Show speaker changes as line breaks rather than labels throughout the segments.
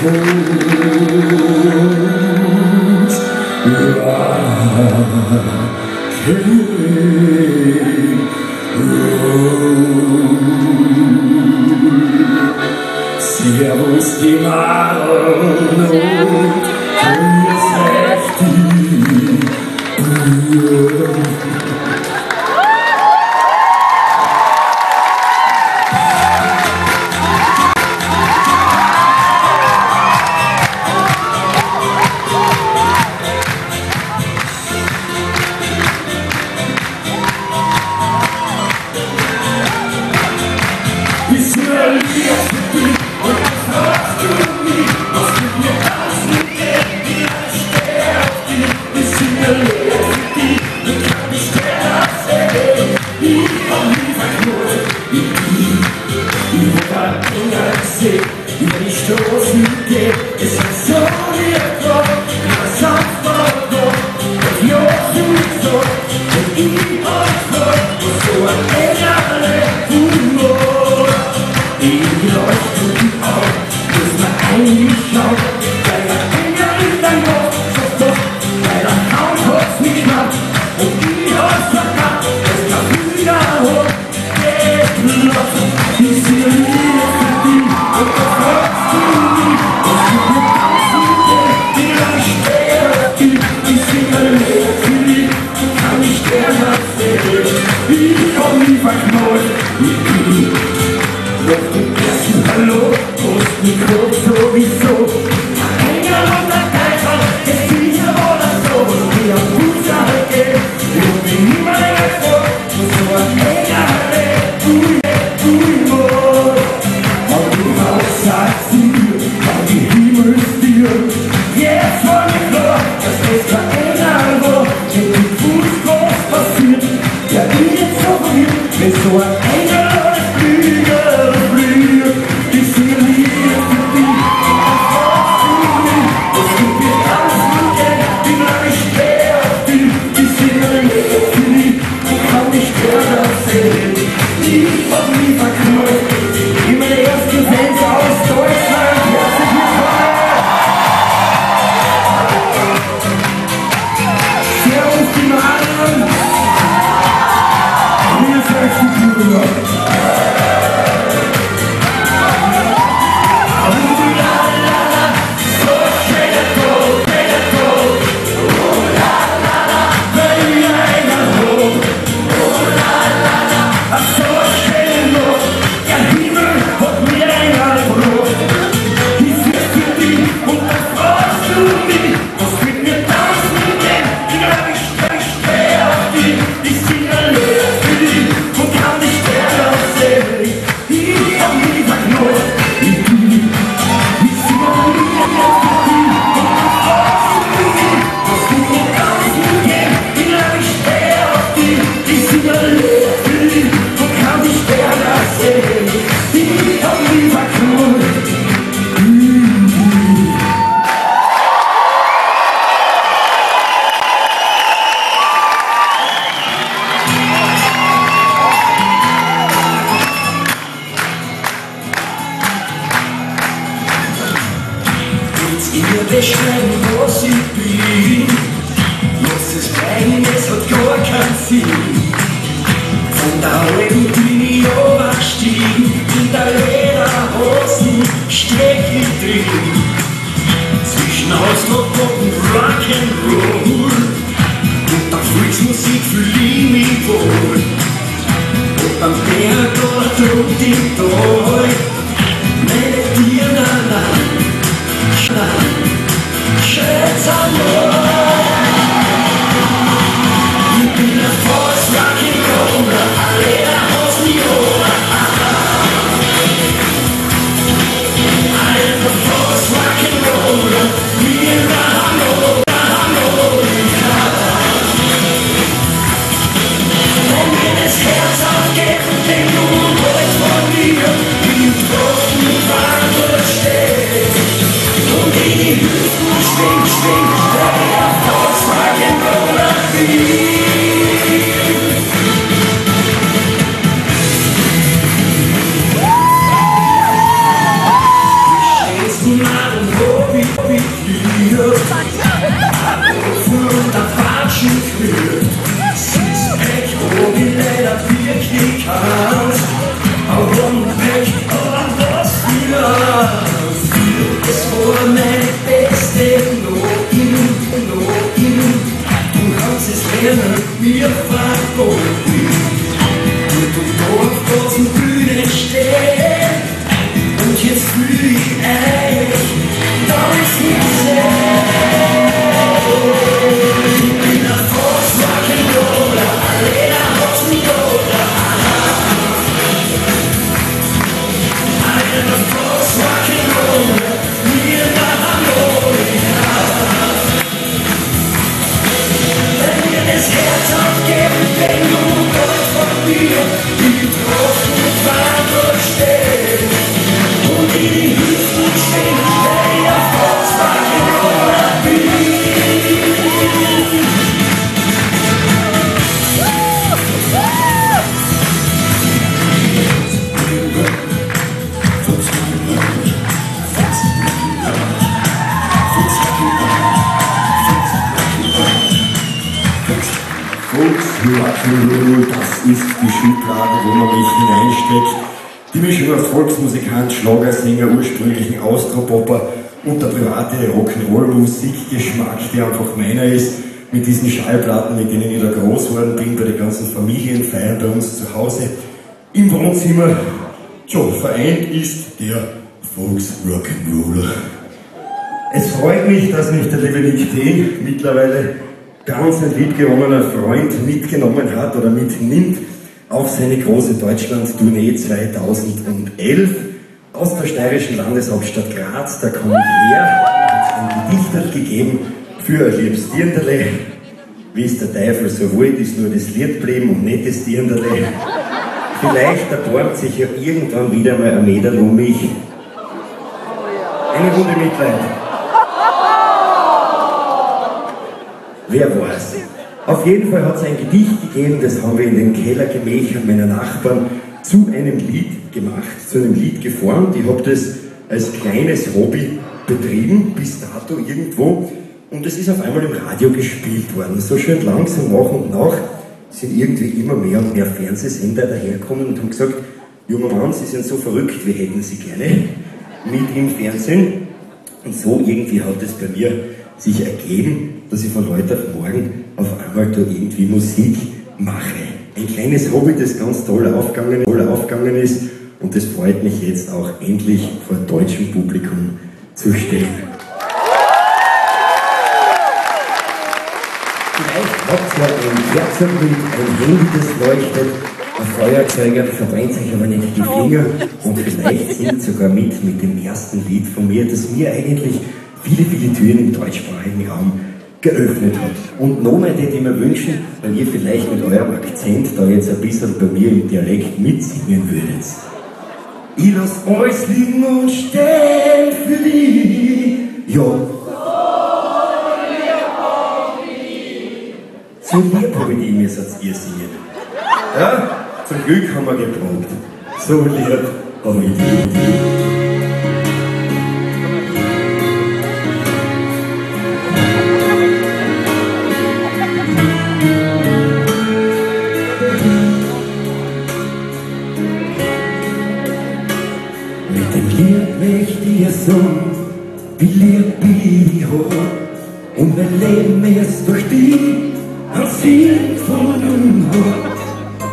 Fuß. Rock'n'Roll. Servus die Maron und grüß euch die Buben. geführt. Sieh's euch, ob ich leider wirklich kann. Aber weg, aber was für eins. Es war meine beste Noten, Noten. Du kannst es lernen, mir verboten. Dort und da auf großen Bühne stehen. Und jetzt fühl ich euch ganz hinsehen. Ich bin ein Volks-Rock'n'Roller, ein Lederhosen-Roller. Ein Volks-Rock'n'Roller, mir nach Amerika. Wenn mir das Herz aufgeben, wenn du dort von mir die großen Fahrer stehen und in die Hüften stehen, wenn ich ein Volks-Rock'n'Roller bin. Volks-Rock'n'Roll, das ist die Schublade, wo man mich hineinsteckt. Die Mischung aus Volksmusikant, Schlagersänger, ursprünglichen Austropopper und der private Rock'n'Roll-Musikgeschmack, der einfach meiner ist, mit diesen Schallplatten, mit denen ich da groß geworden bin, bei den ganzen Familienfeiern bei uns zu Hause im Wohnzimmer. Tja, vereint ist der Volks-Rock'n'Roller. Es freut mich, dass mich der liebe Nick T. mittlerweile ganz ein liebgewonnener Freund mitgenommen hat oder mitnimmt auf seine große Deutschland-Tournee 2011 aus der steirischen Landeshauptstadt Graz. Da komme ich her, hat es ein Gedicht gegeben für ein liebes Dirndl. Wie es der Teufel so wollte, ist nur das Lied geblieben und nicht das Dirndl. Vielleicht erbarmt sich ja irgendwann wieder mal ein Mädel um mich. Eine Runde Mitleid. Wer weiß. Auf jeden Fall hat es ein Gedicht gegeben, das haben wir in den Kellergemächern meiner Nachbarn zu einem Lied gemacht, zu einem Lied geformt. Ich habe das als kleines Hobby betrieben, bis dato irgendwo. Und es ist auf einmal im Radio gespielt worden. So schön langsam nach und nach sind irgendwie immer mehr und mehr Fernsehsender dahergekommen und haben gesagt, junger Mann, Sie sind so verrückt, wir hätten Sie gerne mit im Fernsehen. Und so irgendwie hat es bei mir sich ergeben, dass ich von heute auf morgen auf einmal da irgendwie Musik mache. Ein kleines Hobby, das ganz toll aufgegangen ist, und das freut mich jetzt auch endlich vor deutschem Publikum zu stehen. Vielleicht habt ihr ein Kerzenlicht, ein Handy, das leuchtet, ein Feuerzeug, verbrennt sich aber nicht die Finger, und vielleicht singt sogar mit dem ersten Lied von mir, das mir eigentlich viele, viele Türen im deutschsprachigen Raum geöffnet hat. Und nochmal hätte ich mir wünschen, weil ihr vielleicht mit eurem Akzent da jetzt ein bisschen bei mir im Dialekt mitsingen würdet. Ich lass alles liegen und stehen für dich. Ja. So lieb hab ich dich, mir sollt ihr singen. Ja? Zum Glück haben wir geprobt. So lieb hab ich dich. So, wie lieb ich hab, und mein Leben ist durch dich ein Sinn gefunden hat.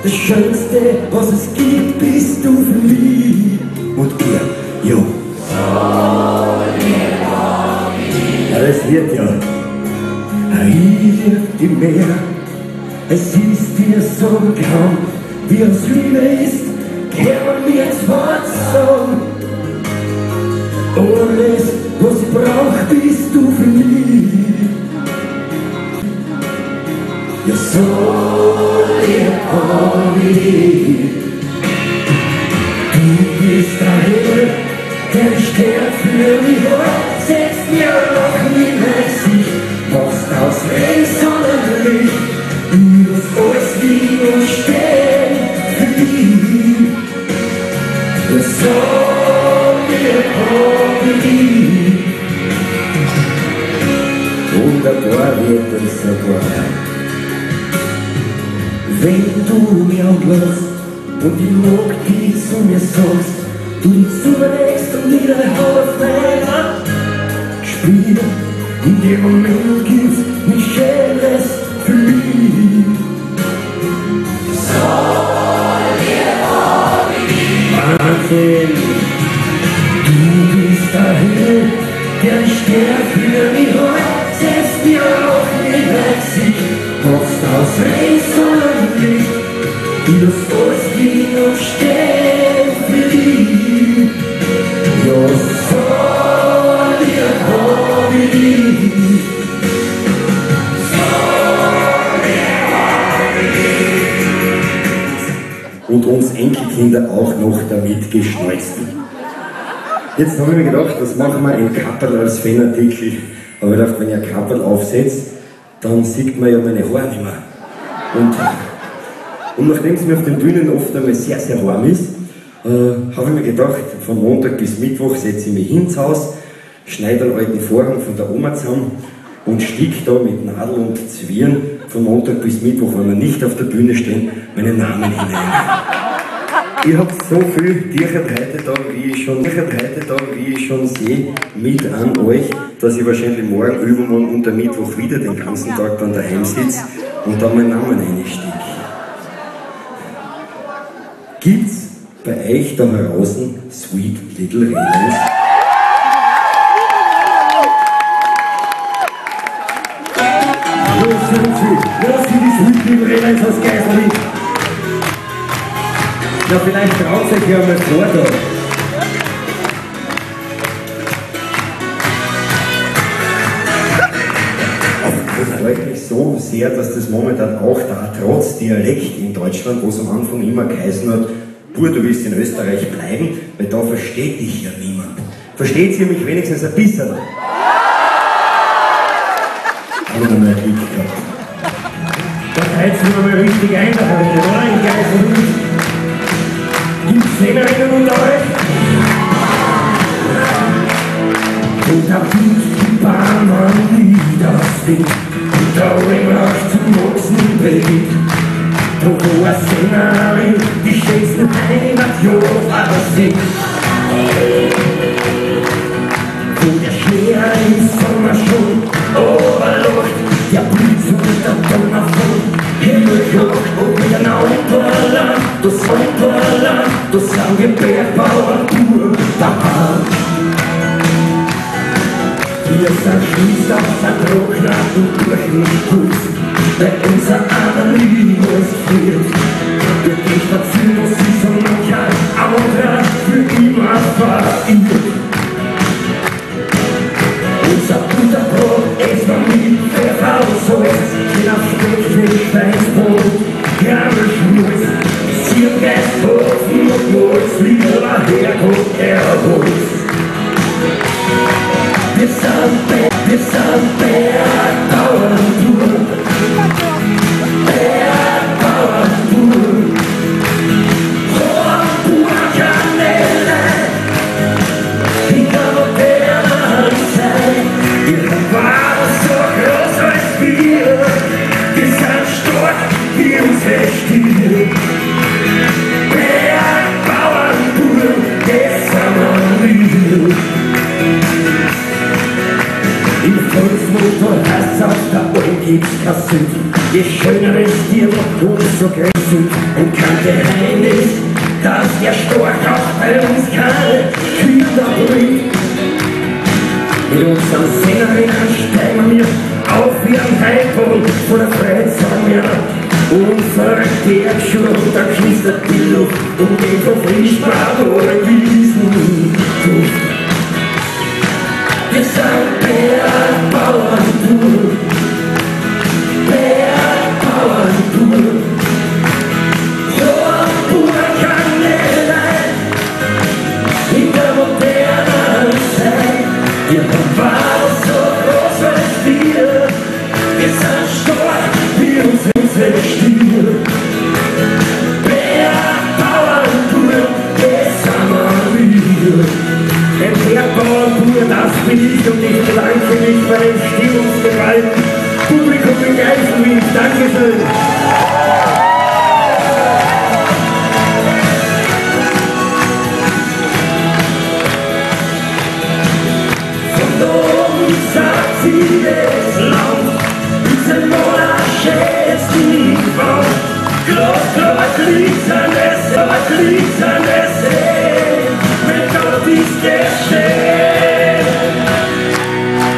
Das Schönste, was es gibt, bist du für mich. Und ihr, ja. Ja, das wird ja. Ich lieb dich mehr, es ist dir so bekannt, wie uns Liebe ist, kehren wir zwar zusammen. Alles, was ich brauch, bist du für mich. Ja, so lieb hab ich dich. Du bist der Himmel, der steht für mich hoch, setzt mir ein Lachen in mein Gesicht, machst aus Regen Sonnenlicht. Ich lass alles liegen und stehen für dich. Ja, so lieb hab ich dich. Wunderbar wird es sogar. Wenn du mir anlachst und ich mag dich zu mir sagst, du dich zulegst und wieder auf deiner Spiel. In dem Moment gibt's nichts Schöneres für mich. So lieb hab ich dich. Wahnsinn! Du bist der Himmel, der die Sterne für mich holt, setzt mir auf mich Gesicht, machst aus Regen Sonnenlicht, wie das alles ging und steht für dich. Ja, so lieb hab ich dich. So lieb hab ich dich. Und uns Enkelkinder auch noch damit geschneuzt. Jetzt habe ich mir gedacht, das machen wir ein Kapperl als Fanartikel. Aber ich dachte, wenn ich ein Kapperl aufsetze, dann sieht man ja meine Haare nicht mehr. Und nachdem es mir auf den Bühnen oft einmal sehr, sehr warm ist, habe ich mir gedacht, von Montag bis Mittwoch setze ich mich hin ins Haus, schneide einen alten Vorhang von der Oma zusammen und stick da mit Nadel und Zwirn von Montag bis Mittwoch, wenn wir nicht auf der Bühne stehen, meinen Namen hinein. Ich hab so viel Tierchen heute da, wie ich schon sehe, mit an euch, dass ich wahrscheinlich morgen, übermorgen und am Mittwoch wieder den ganzen Tag dann daheim sitze und dann meinen Namen reinstecke. Gibt's bei euch da draußen Sweet Little Rainbows?
Los sind sie, los sind die Sweet Little Rainbows aus Geiselwind. Ja, vielleicht traut sich ja mal vor da.
Das freut mich so sehr, dass das momentan auch da, trotz Dialekt in Deutschland, wo es am Anfang immer geheißen hat, Bur, du willst in Österreich bleiben, weil da versteht dich ja niemand. Versteht ihr mich wenigstens ein bisschen? Habe ich noch mal Glück gehabt.
Da heizen wir mal richtig ein, da habe ich oder? In Geiselwind. Gibt's Sängerinnen unter euch? Und da blüht die Bahn wieder singt, und der Ring zum Ochsen beginnt. Da wo eine Sängerin die schönsten Heimat Jova singt. Wo der Schnee im Sommer schon oberlocht, der Blitz und der Donner vom Himmel jagt und mit einer Oberland, das Oberland, das sind wir Bergbauern pur daheim. Wir sind Schließ auf der trockenen Burschenfuß, weil unser Aderliebes friert. Wir gehen spazieren, wo sich so mancher anderer für immer verirrt. Unser Butterbrot ist noch mit Pfeffer und Salz, steht auf Speck mit Schweinsbrot, Kernelschmutz, Zirbeishofen und Malz, lieber Herrgott, Erholz. Wir sind Bergbauern pur, Bergbauern pur. Horn pur Kanäle, in der modernen Zeit. Wir waren so groß als wir, wir sind stark wie unsere Stiere. Bergbauern pur, das sind wir. Im Volksmund heißt's auf der Alm gibt's kein Sünd. Je schöner es dir noch umso größer und kein Geheimnis, dass der Storch auch bei uns keine Kinder bringt. Mit unseren Sängerinnen steigen wir auf wie ein Heilboden, vor der Freiheit sagen wir unsere Bergschuhe und da knistert die Luft und den verfrischt oder Wiesenduft. Wir sind Bergbauern pur, Bergbauern pur. Horn pur Kanäle in der modernen Zeit. Wir waren so groß als wir, wir sind stark wie unsere Stiere. Bergbauern pur, das sind wir. Ein Bergbauern pur, das bin ich und ich bedanke mich bei den Stimmungsgewalt jetzt die Frau. Glasklar glitzernde, glitzernde See, wenn dort ist es schön.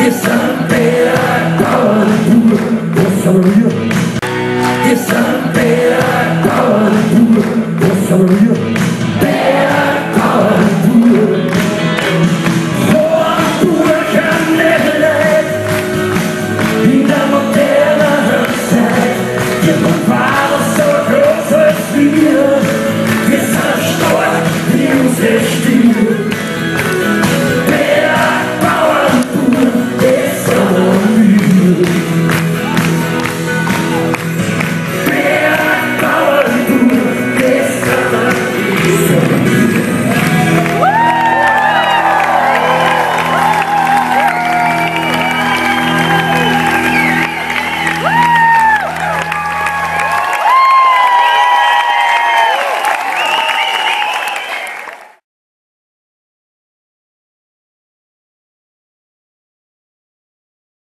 Wir sind der Bauernbub, was sind wir? Wir sind der Bauernbub.